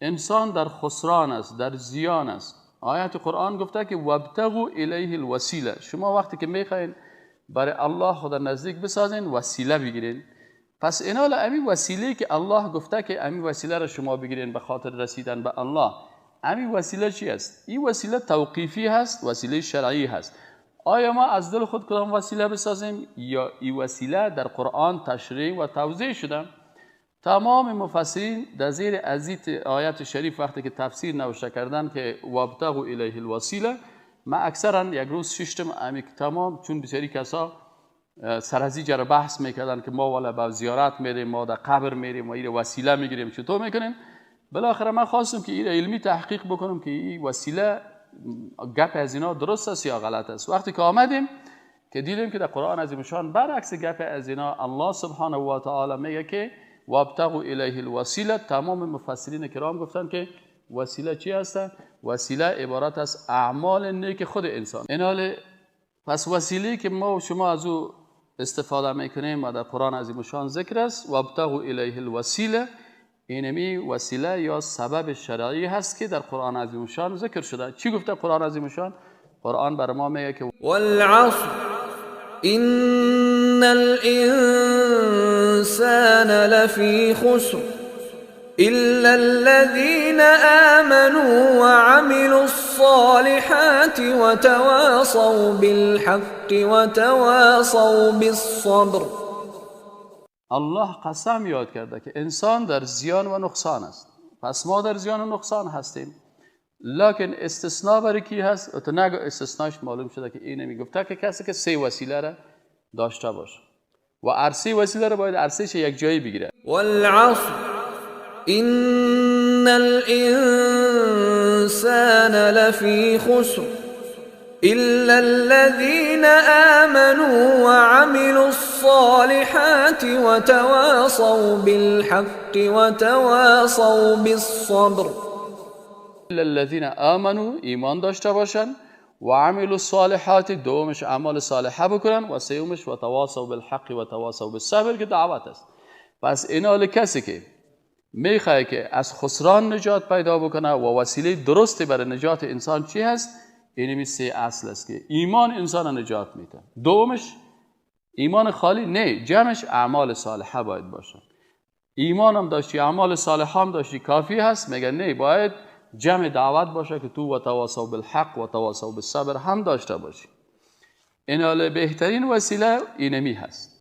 انسان در خسران است، در زیان است. آیت قرآن گفته که وابتغوا الیه الوسیله. شما وقتی که میخواین برای الله خدا نزدیک بسازین، وسیله بگیرین. پس اینال امی وسیله که الله گفته که امی وسیله را شما بگیرین به خاطر رسیدن به الله، امی وسیله چی است؟ این وسیله توقیفی هست، وسیله شرعی هست. آیا ما از دل خود کدام وسیله بسازیم یا این وسیله در قرآن تشریح و توضیح شده؟ تمام مفسرین در زیر ازیت آیت شریف وقتی که تفسیر نوشته کردن که وابتغوا الیه الوسیله، ما اکثرا یک روز ششتم امی تمام، چون بسیاری کسا سرازی جره بحث میکردن که ما والا به زیارت میریم، ما در قبر میریم و این وسیله میگیریم، چطور میکنیم؟ بالاخره من خواستم که این علمی تحقیق بکنم که این وسیله گپ از اینا درست است یا غلط است. وقتی که آمدیم که دیدیم که در قرآن عظیم برعکس گپ از اینا الله سبحانه و تعالی میگه که وابتغوا الیه الوسیله، تمام مفسرین کرام گفتن که وسیله چی هست؟ وسیله عبارت از اعمال نیک خود انسان. اینال پس وسیله که ما و شما از او استفاده میکنیم و در قرآن عظیم شان ذکر است، وابتغوا الیه الوسیله، اینمی وسیله یا سبب شرعی هست که در قرآن عظیم شان ذکر شده. چی گفته قرآن عظیم شان؟ قرآن بر ما میگه که والعصر ان الانسان لفی خسر الا الذين آمنوا وعملوا الصالحات وتواصوا بالحق وتواصوا بالصبر. الله قسم یاد کرده که انسان در زیان و نقصان است. پس ما در زیان و نقصان هستیم، لکن استثناء برای کی هست؟ تو نگو استثناش معلوم شده که اینه میگفته که کسی که سه وسیله را داشته باشه و عرصه وسیله را باید عرصهش یک جایی بگیره. والعصر ان الانسان لفی خسر الا الذين آمنوا وعملوا الصالحات وتواصوا بالحق وتواصوا بالصبر. الا الذين آمنوا، ایمان داشته باشن، و عملوا الصالحات، دومش اعمال صالحه بکنن، و سومش و تواصوا بالحق و تواصوا بالصبر که دعوت است. پس اینا کسی که میخواد که از خسران نجات پیدا بکنه و وسیله درستی برای نجات انسان چی هست؟ اینمی سه اصل است که ایمان انسان نجات میده. دومش ایمان خالی نه، جمعش اعمال صالحه باید باشه. ایمان هم داشتی، اعمال صالحه هم داشتی، کافی هست؟ میگه نه، باید جمع دعوت باشه که تو و تواصوا بالحق و تواصوا بالصبر هم داشته باشی. این بهترین وسیله اینمی هست.